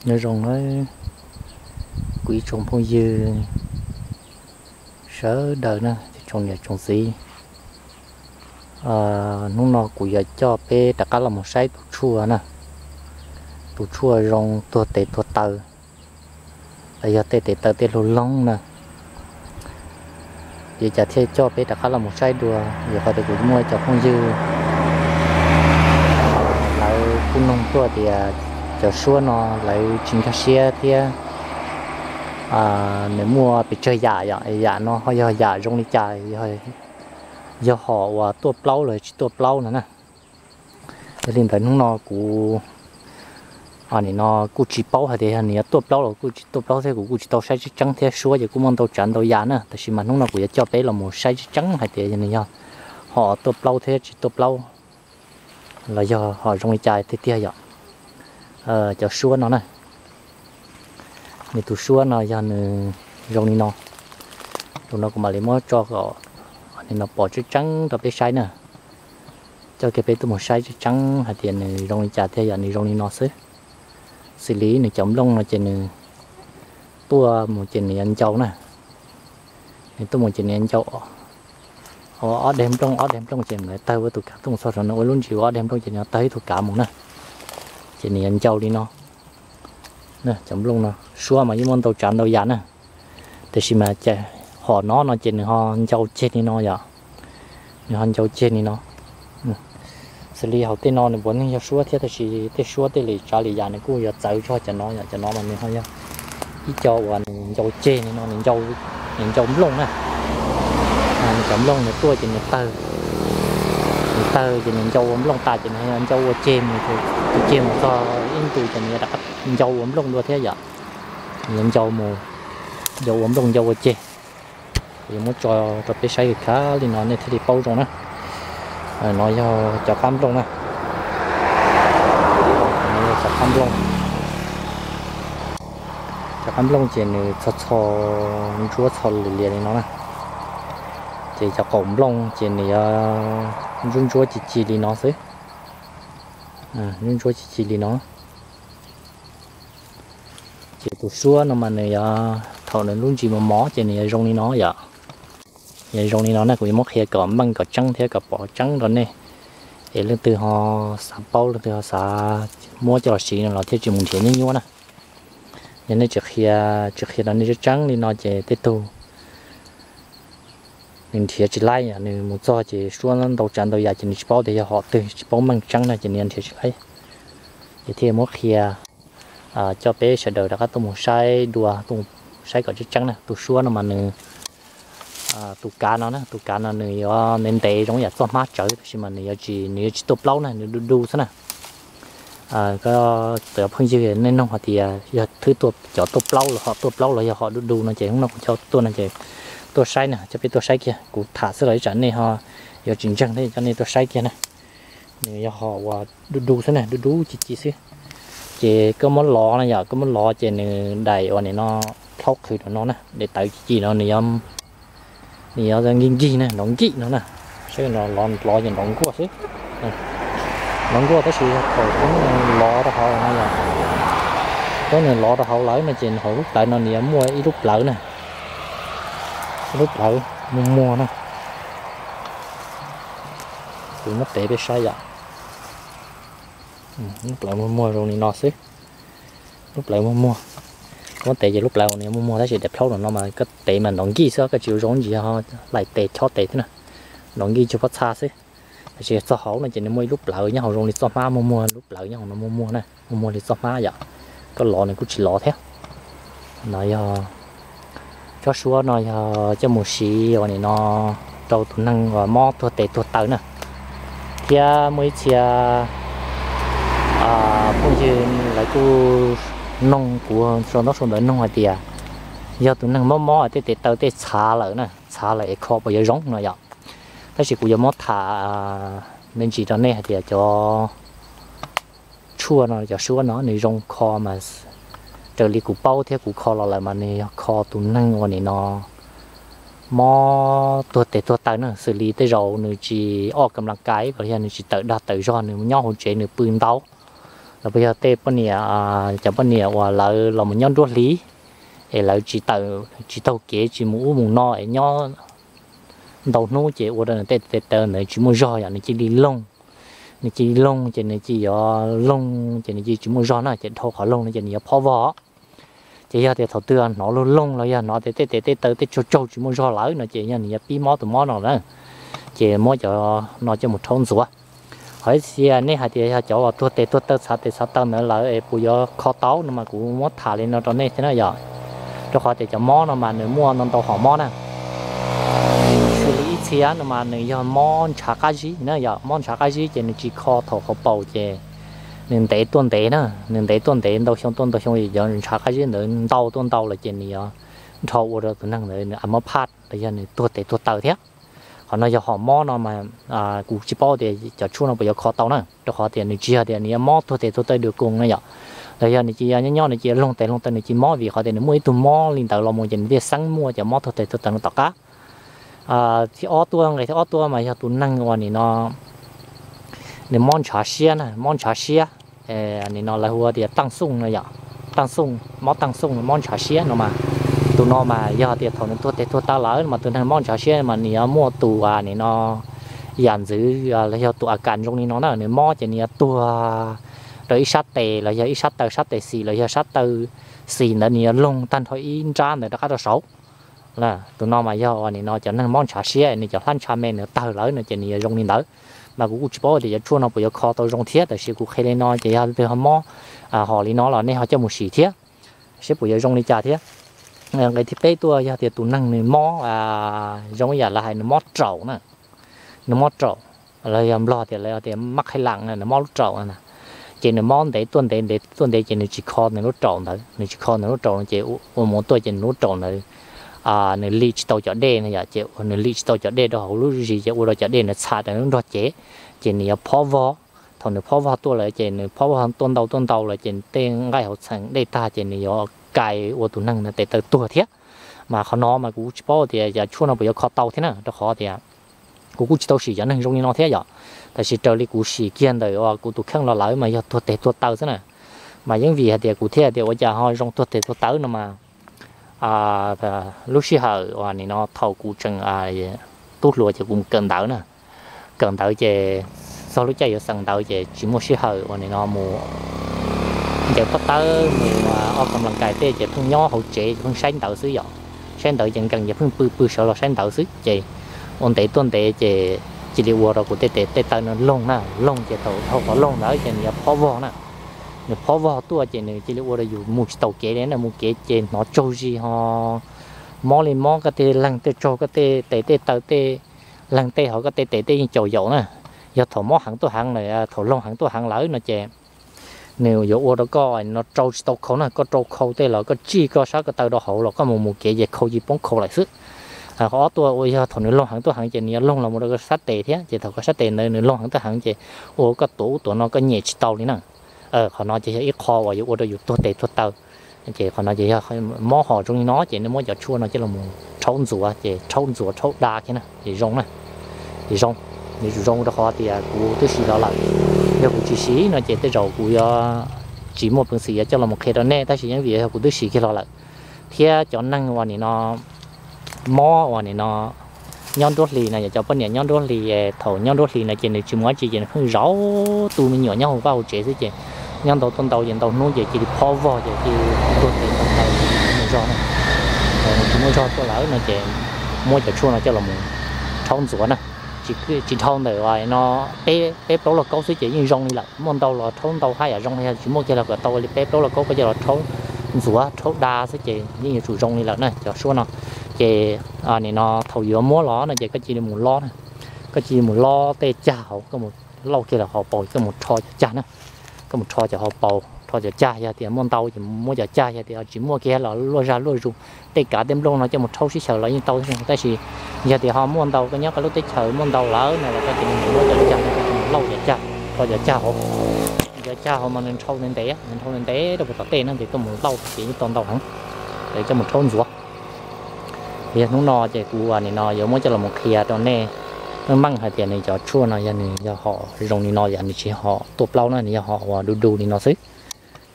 Nyob zoo na kuv ib tsoom phooj ywg sawv daws na, tsoom niam tsoom txiv. Hnub no kuv yuav coj peb rov qab los mus saib tus tshuaj na, tus tshuaj zoo tuag tes tuag taw, los yog tej tes taw tej hluas loob na. Vim li cas thiaj coj peb rov qab los mus saib dua? Vim qhov tias kuv muaj cov phooj ywg lawv kuj nug tuaj tias cov suab no lawv tsis nkag siab thiab nws muaj pes tsawg yam, yam no ho yog yam zoo li cas, yog hom uas tuaj plaub los tsis tuaj plaub no na. Yog li ntawd hnub no kuv nim no kuj tsis paub hais tias yog nws yuav tuaj plaub los kuj tsis tuaj plaub thiab, kuv kuj tsis tau saib tseeb tseeb thiab. Suab ces kuj muaj ntau tsav ntau yam na, tab sis mas hnub no kuv yuav coj peb los mus saib tseeb tseeb hais tias yog nws yog hom tuaj plaub thiab tsis tuaj plaub los yog hom zoo li cas tiag tiag yom. Cov suab no na, nws tus suab no yog nws zoo li no. Tus no kuv mam li muab tso kom nim no pom tseeb tseeb rau peb saib na. Coj kiag peb tuaj mus saib tseeb tseeb hais tias nws zoo li cas thiab yom. Nws zoo li no xwb. Xws li nws cov nplooj no ces nws tuaj mus ces nws yuav ncau na. Nws tuaj mus ces nws yuav ncau ob daim nplooj, ob daim nplooj ces nws tawg ua tus kav tuaj mus txog saum no, ua lub ntsis ua ob daim nplooj ces nws yuav tawg ib tug kav mus na. Ces nws yuav ncau li no. Cov nplooj no, suab mas yeej muaj ntau tsav ntau yam na, tab sis mas hom no no ces nws ho ncau ceg li no yom. Nws ho ncau ceg li no. Xws li hauv tej no nws puav leej yog suab thiab, tab sis tej suab tej li tsav li yam nws kuj yuav txawv txog cov no yom. Cov no mas nws ho yog ib co uas nws ncau ceg li no, nws ncau nplooj na. Nws cov nplooj nws tuaj ces nws tawg, nws tawg ces nws ncau ua nplooj tas ces nws ncau ua ceg mus, tus ceg mus txog ib ntus ces nws rov qab ncau ua nplooj dua thiab yom. Nws ncau mus, ncau ua nplooj ncau ua ceg. Kuv yuav muab tso rau peb saib khav li no nej thiaj li paub zoo na. No yog cov qab nplooj na. Cov qab nplooj, cov qab nplooj ces nws txho txho ntsuab txho lias lias li no na. Ces cov qaum nplooj ces nws yuav ntsuab ntsuab ci ci li no xwb. Ntsuab ntsuab ci ci li no. Ces tus suab no mas nws yuav, thaum nws lub ntsis mos mos ces nws yuav zoo li no yom. Yuav zoo li no na, kuv yuav muab qhia kom meej kom tseeb thiab kom pom tseeb rau nej, es leej twg ho xav paub, leej twg ho xav muab coj los siv no los thiaj tsis mus nrhiav nyuaj nyuaj na. Yog nej tsis qhia, tsis qhia rau nej tseeb tseeb li no ces tej tug nws nrhiav tsis laib, nws mus txog ces suab ntau tsav ntau yam ces nws tsis paub tias yog hom twg, tsis paub meej tseeb na ces nws nrhiav tsis laib. Ces thiaj muab qhia coj peb sawv daws rov qab tuaj mus saib dua, tuaj saib kom tseeb tseeb na. Tus suab no mas nws, tus kav no na, tus kav no nws yuav ntev ntev zoo yam txoj hmab tsawv, tab sis mas nws yuav tsis, nws yuav tsis tuaj plaub na, nws du du xwb na. Koj cov phooj ywg nej nug hais tias yog thwb tuaj, cov tuaj plaub los hom tuaj plaub los yog hom du du no ces hnub no kuv coj tuaj no ces tuaj saib na, coj peb tuaj saib kiag, kuv tham xwb los ib tsam nej ho yuav tsis ntseeg thiab, coj nej tuaj saib kiag na. Nws yog hom uas du du xwb na, du du ci ci xwb. Ces koj muab lov na yom, koj muab lov ces nws daim uas nim no thaub qhwv rau no na, daim tawv ci ci no nws yuav nkig nkig na, nrov nkij no na. Saib no, lov ces nrov nkuaj xwb. Nrov nkuaj tab sis thaum koj lov rau hauv no yom, koj nws lov rau hauv lawm no ces hauv lub plawv no nws yuav muaj ib lub plawv na, ib lub plawv muag muag na. Kuv muab tev peb saib yom. Lub plawv muag muag zoo li no xwb. Lub plawv muag muag, muab tev ces lub plawv uas nws muag muag tab sis daim plhaub no mas koj tev mas nrov nkij xwb, koj tsis ua zoo ntsis, laim tes chob tes thiab na, nrov nkij cuag pob txha xwb. Tab sis txog hauv no ces nws muaj ib lub plawv nyob hauv zoo li txoj hmab muag muag, lub plawv nyob hauv no muag muag na, muag muag li txoj hmab yom. Koj lov nws kuj tsis lov thiab. No yog tsob suab no yog coj mus siv uas nim no rau tus neeg uas mob tuag tes tuag taw na. Thiab muaj ib txhia phooj ywg lawv kuj noog kuv sau ntaub sau ntawv noog hais tias yog tus neeg mob mob tej tes taw tej txhav lawm na, txhav lawm es kho puas yuav zoo no yom. Tab sis kuv yuav muab tham me ntsis rau nej hais tias cov tshuaj no, cov suab no nws zoo kho mas raws li kuv paub thiab kuv kho los lawm mas nws yog kho tus neeg uas nim no mob tuag tes tuag taw na, xws li tej zaum nws tsis ua kam las kais los yog nws tsis tawm dag tawm zog, nws nyob hauv tsev nws pw ntau, Puas yog tej poj niam, cov poj niam uas lawv los mus nyob nruab hli es lawv tsis tau, tsis taug kev tsis mus ub mus no es nyob ntau hnub ces ua rau nws tej tes taw ntawd tsis muaj zog yom, nws cia li loog, nws cia li loog ces nws cia li yuav loog ces nws cia li tsis muaj zog na ces dhau qhov loog no ces nws yuav phob vog. Ces yog tias thaum twg hnov luag loog los yog hnov tias tej tes tej taw tej tsaug tsaug tsis muaj zog lawm no ces yog nws yuav pib mob tus mob no na. Ces muab cov no coj mus rhaub ntxuav. Ho ib txhia nej hais tias yog cov uas tuag tes tuag taw txhav tes txhav taw ntawd lawm es puas yuav kho tau no mas kuv muab tham li no rau nej thiab na yom. Rau qhov tias cov mob no mas nws muaj ntau ntau hom mob na. Xws li ib txhia no mas nws yog mob ntshav qab zib na yom, mob ntshav qab zib ces nws tsis kho thaum qhov paus ces nws ntev tuaj ntev na, nws ntev tuaj ntev ntau xyoo tuaj ntau xyoo, cov ntshav qab zib ntawd ntau tuaj ntau lawm ces nws yuav nrho ua rau tus neeg ntawd nws a mob phaj los yog nws tuag tes tuag taw thiab. Qhov no yog hom mob no mas kuv tsis paub tias cov tshuaj no puas yuav kho tau na, rau qhov tias nws tsis yog tias nws yuav mob tuag tes tuag taw dua koog na yom. Los yog nws cia li nyob nyob nws cia li loog tes loog taw nws cia li mob vim qhov tias nws muaj ib tug mob li ntawd los mus ces nws thiaj xeeb muaj cov mob tuag tes tuag taw no tom qab. Thib ob tuaj, nqe thib ob tuaj mas yog tus neeg uas nim no nws mob ntshav siab na, mob ntshav siab. Nim no lawv hu tias taaj xooj no yom, taaj xooj, mob taaj xooj mob ntshav siab no mas tus no mas yog tias thaum nws tuag tes tuag taw lawm mas tus neeg mob ntshav siab mas nws yuav muaj tus nim no yam ntxwv los yog tus a kas zoo li no na, nws mob ces nws yuav tuag rau ib sab tes los yog ib sab taw, sab tes xis los yog sab taw xis ntawd nws yuav loog tag nrho ib nrab ntawd rov qab rau saud. Tus no mas yog uas nim no cov neeg mob ntshav siab nws cov hlab ntsha me nws tawg lawm no ces nws yuav zoo li ntawd. Mas kuv kuj tsis paub tias cov tshuaj no puas yuav kho tau zoo thiab, tab sis kuv qhia li no ces yog leej twg ho mob hom li no los nej ho coj mus sim thiab, seb puas yuav zoo li cas thiab. Nqe thib peb tuaj yog tias tus neeg nws mob zoo ib yam lawv hais nws mob raum na, nws mob raum, los yog Nplog tias lawv tias mab qhaib lam na, nws mob lub raum na. Ces nws mob ntev tuaj ntev ntev tuaj ntev ces nws tsis kho nws lub raum ntawd, nws tsis kho nws lub raum no ces ua mus tuaj ces nws lub raum ntawd nws lim tsis tau cov dej no yom, ces nws lim tsis tau cov dej rau hauv lub zis ces ua rau cov dej ntawd txham rau lub nrog cev, ces nws yuav phob vog. Thaum nws phob vog tuaj lawm ces nws phob vog tuaj ntau tuaj ntau lawm ces tej nqaij hauv txheem dej tag ces nws yuav kais ua tus neeg ntawd tes taw tuag thiab. Mas qhov no mas kuv tsis paub tias cov tshuaj no puas yuav kho tau thiab na, rau qhov tias kuv kuj tsis tau sim cov neeg zoo li no thiab yom. Tab sis raws li kuv sim kiag ntawm uas kuv tus kheej los lawm mas yog tuag tes tuag taw xwb na. Mas yeej vim hais tias kuv thiaj tias ua cas ho zoo tuag tes tuag taw no mas lub sij hawm uas nim no thaum kuv tseem tub hluas ces kuv mus kawm ntawv na. Kawm ntawv ces txog lub caij yuav xeem ntawv ces tsis muaj sij hawm uas nim no mus ncaws pob tawb mus ua kam las kais tej ces pheej nyob hauv tsev ces pheej saib ntawv xwb yom. Saib ntawv ces nkees ces pheej pw pw sawv los saib ntawv xwb ces ua ntev tuaj ntev ces cia li ua rau kuv tej tes tej taw no loog na, loog ces thaum dhau qhov loog ntawd ces nws yuav phob vog na. Nws phob vog tuaj ces nws cia li ua rau yus mus tsis taus kev li na, mus kev ces hnov tsaug zis ho mob li mob koj tej leeg tej tsaug, koj tej tes tej taw tej leeg tej ho koj tej tes tej yeej caum yaum na. Yog thaum mob heev tuaj heev lawm, thaum loog heev tuaj heev lawm no ces nws yuav ua rau koj no rau tsis tau khau na, koj rau khau tej los koj tsij koj sab ko taw rau hauv los koj mus mus kev ces khau cia li poob khau lawm xwb. Qhov ob tuaj uas yog thaum nws loog heev tuaj heev ces nws yuav loog los mus rau koj sab tes thiab ces thaum koj sab tes ntawd nws loog heev tuaj heev ces ua koj tuav ub tuav no koj nyem tsis tau li na. Qhov no ces yog ib qho uas yuav ua rau yus tuag tes tuag taw. Ces qhov no ces yog mob hom zoo li no ces nej muab cov tshuaj no coj los rhaub ntxuav ces rhaub ntxuav rhaub da kiag na ces zoo na. Ces zoo, yuav tsum zoo rau qhov tias kuv twb siv los lawm. Yog kuv tsis siv no ces tej zaum kuv yuav tsis muaj peev xwm yuav coj los qhia rau nej, tab sis yeej vim yog kuv twb siv kiag los lawm. Thiab cov neeg uas nim no mob uas nim no nyob nruab hlis no, yog cov poj niam nyob nruab hlis, thaum nyob nruab hlis no ces nws tsis mus dab tsi ces nws pheej zaum tu me nyuam nyob hauv vaj hauv tsev xwb ces nyob ntau tuaj ntau ces ntau hnub ces cia li phob vog ces cia li tuag tes tuag taw, tsis muaj zog na. Nws tsis muaj zog tuaj lawm no ces muab cov tshuaj no coj los rhaub ntxuav na. Tsis dhau ntawm no peb plaub lauj kaub xwb ces yeej zoo li lawm. Muaj ntau los rhaub ntau haj yam zoo, yog tsis muaj kiag los kom tau li peb plaub lauj kaub koj coj los rhaub ntxuav rhaub da xwb ces yeej yuav tsum zoo li lawm na cov suab no. Ces nim no thaum yuav muab los no ces koj cia li mus lob na, koj cia li mus lob tej cag hauv, koj mus lauj kiag los hauv paus, koj mus rho cov cag na, koj mus rho cov hauv paus, rho cov cag, yog tias muaj ntau ces muab cov cag, yog tias tsis muaj kiag los luaj zaj luaj zus, tej kav tej nplooj no coj mus rhaub sib xyaw los yeej tau, tab sis yog tias ho muaj ntau, koj nyob koj lub teb chaws muaj ntau lawm no los koj cia li mus muab cov cag no coj mus lauj cov cag, rho cov cag hauv. Cov cag hauv mas nws nrhau ntev ntev, nws nrhau ntev ntev rau puag tom tej no ces koj mus lauj ces yeej tau ntau heev. Ces coj mus rhaub ntxuav. Yog hnub no ces kuv nim no yuav muab coj los qhia rau nej Meej meej hais tias nws cov tshuaj no yog nws yog hom zoo li no, yog nws tsis hom tuaj plaub na, nws yog hom uas du du li no xwb.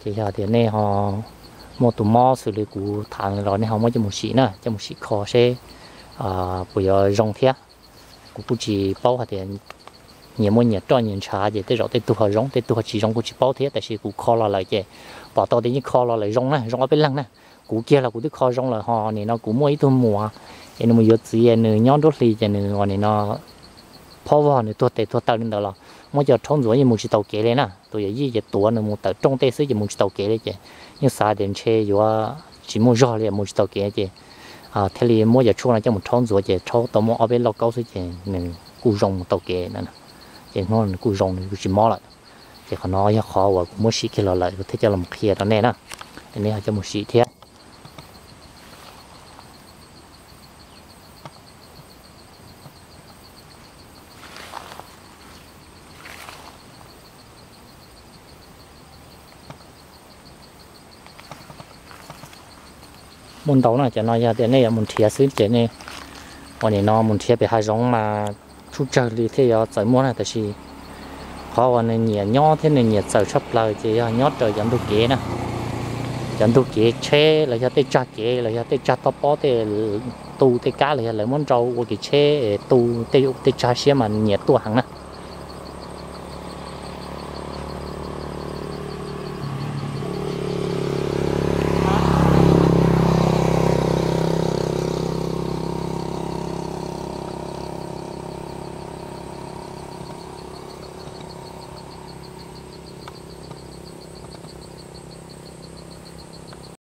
Ces yog tias nej ho muaj tus mob xws li kuv tham los nej ho muab coj mus sim na, coj mus sim kho seb puas yuav zoo thiab. Kuv kuj tsis paub hais tias nyias muaj nyias roj nyias ntshav, ces tej zaum tej tug ho zoo, tej tug ho tsis zoo kuj tsis paub thiab. Tab sis kuv kho los lawm ces pom tau tias yeej kho los lawm zoo na, zoo ob peb leeg na. Kuv kiag los kuv twb kho zoo lawm ho nim no kuv muaj ib tug muam, ces nws mus yuav txiv, nws nyob nruab hlis ces nws ua nim no phob vog, nws tuag tes tuag taw li ntawd los muab cov rhaub ntxuav yeej mus tsis taus kev li na. Tus yawm yij ces tuav nws mus tawm rooj tej xwb ces mus tsis taus kev li. Ces yeej xav tias ntshe yuav tsis muaj zog li mus tsis taus kev, ces thiaj li muab cov tshuaj no coj mus rhaub ntxuav, ces rhaub tau muaj ob peb lauj kaub xwb ces nws kuj zoo mus taus kev na. Ces hnub nws kuj zoo, nws kuj tsis mob lawm. Ces qhov no yog qhov uas kuv muab sim kiag los lawm kuv thiaj coj los qhia rau nej na, nej ho coj mus sim thiab. Muaj ntau na, cov no yog tias nej yuav mus nrhiav xwb ces nej ua nim no mus nrhiav pem hav zoov mas tshwj tsawg li thiaj yuav txawm muaj na. Tab sis qhov uas nws nyiam nyob thiab nws nyiam txawm tshaj plaws ces yog nyob raws cov ntug kev na, cov ntug kev tsheb los yog tej tsag kev los yog tej tsag tob pob tej, tu tej kab los yog lawv muab nrau ua kev tsheb tu tej, tej tsag siab mas nyiam tuaj heev na.